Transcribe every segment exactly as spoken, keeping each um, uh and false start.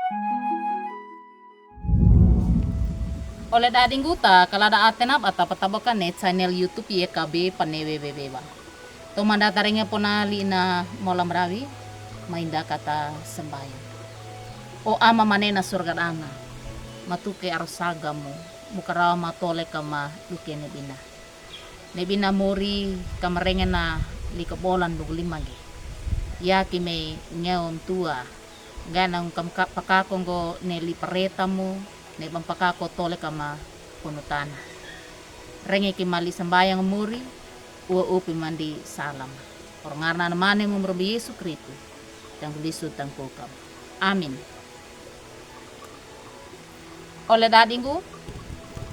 Ole dadinggu, ta kalada atena bata pataboka ne channel YouTube Y K B Panewe Wewewa. Tomanda tarenge pona lina mola marawi, mainda kata sembayang. O Ama manena surga dana, matuke arosaga mu, mukarawa matole kama duke nebina. Nebina mori kamarengena lika bolan dugu limangge. Yaki me ngeon tua, ngana kamka pakako ngo ne li pareta mu, ne bampakako tole kama ponutana. Renge ki mali sembayang mori, ua upi mandi salam. Orongarna namane mu murumbi Yesu Kristu, tanggulisu tangkukam. Amin. Ole dadinggu,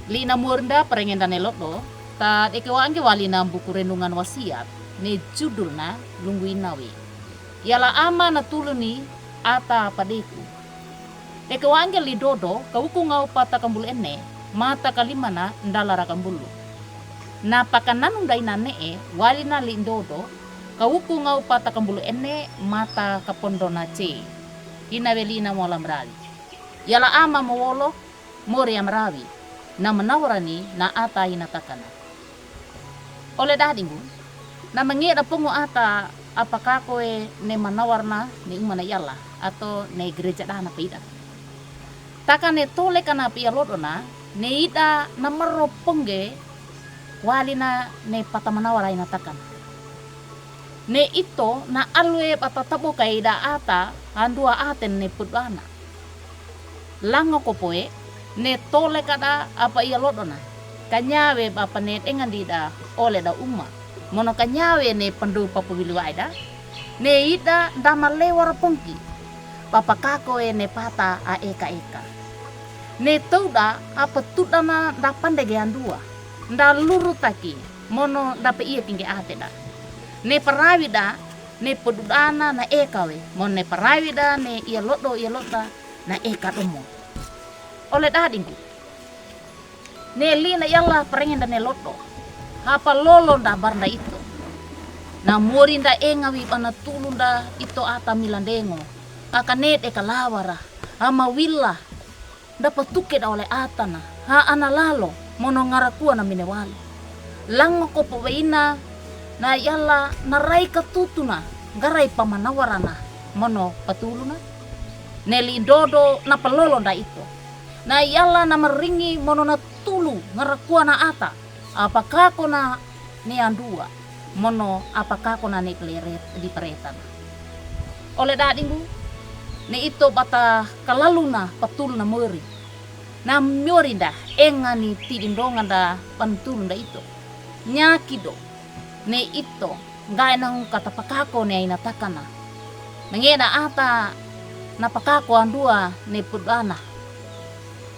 lina murinda parengenda ne lodo, ta deke wangge walina buku renungan wasiat, ne judulna Lungguina We. Yala Ama natuluni ata padeku. Deke wangge li dodo, kawuku ngau pata kambulu ene, mata kalimana ndala ra kambulu. Na pakananu ndaina ne'e, walina li dodo, kawuku ngau pata kambulu ene, mata kapondona ce. Ina we lina mola marawi. Yala Ama mowolo, mori amarawi, na manawarani na ata ina takana. Ole dadinggu, na mangeda pongo ata apakako e ne manawarna ne umana yala, ato ne gereja dana pe ida. Takane tole kana pe iya lodona, ne ida na maro pongge, walina ne pata manawara ina takana. Ne ito na alwe bata taboka ida ata, andua aten ne pudana. Lango kopoe, ne tole kada apa iya lodona. Kanyawe bapa ne dengan dida ole da uma. Mono kanyawe ne pendu papu wili waida. Ne ida ndama lewar pongki. Bapa kako e ne pata a eka eka. Ne tauda apa tudana nda pandege andua. Nda luru taki. Mono nda pe iya kingge ate da. Ne parawi da. Ne pedudana na eka we. Mono ne parawi da ne iya lodo iya loda. Na eka domo. Ole dadinggu. Ne lina yala parengenda ne lodo. Hapa lolo nda barnda ito. Na mori nda enga wi bana tulu nda ito ata milandengo. Aka nede kalawara. Ama wila. Nda patuke da ole atana. Ha ana lalo. Mono ngarakua na mine walo. Lango kopo weina. Na yala na rai katutuna. Ngarai pamanawarana. Mono patuluna. Ne li dodo na palolo nda ito. Na yala na maringi mono na tulu ngarakua na ata. Apakako na ne andua. Mono apakako na ne pleret di peretana. Ole dadinggu. Ne ito bata kalaluna patuluna mori. Na mori nda enga ni tidindonga nda pantuluna ito. Nyakido. Ne ito. Ngae nang kata pakako ne aina takana. Mangena ata na pakako andua ne pudana.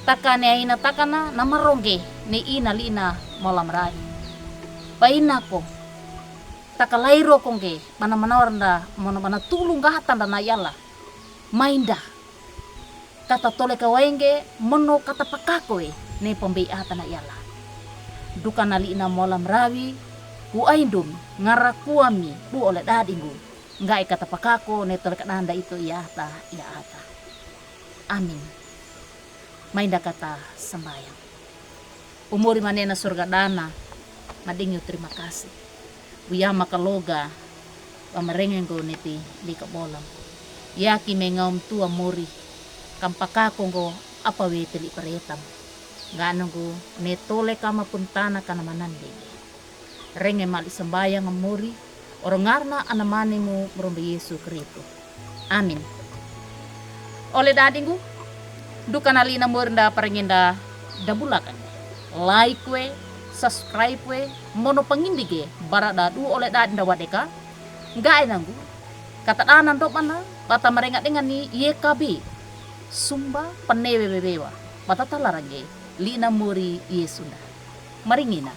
Taka ne aina takana na marongge ne ina lina mola marawi. Painako. Taka lairo kongge bana manawar nda mono bana tulu ngata nda na yala. Mainda. Kata tole kawainge mono kata pakako e ne pambei ata na yala. Dukana lina mola marawi, ku aindun, ngarakua mi, bu ole dadinggu, ngae kata pakako ne tole kadanda ito iya ata, iya ata. Amin. Mainda kata sambayang. Umuri manena surga dana, madingi u terima kasih. Uyama kaloga, pamarenge ngo neti lika bolam. Yaki me ngaum tua mori, kampakako ngo apa we teli peretam. Ngano ngo ne tole kama puntana kana manandege. Renge mali sambayang mori, orongarna anamane mu murumbi Yesu Kristu. Amin. Ole dadinggu, dukana lina mori nda parengenda dabulakan. Like we, subscribe we, mono pangindige, barada du ole dadinda wadeka, ngae nanggu, kata dana ndo mana, bata marenga dengani Y K B, sumba panewe wewewa, bata talarange, lina mori Yesu nda. Maringina.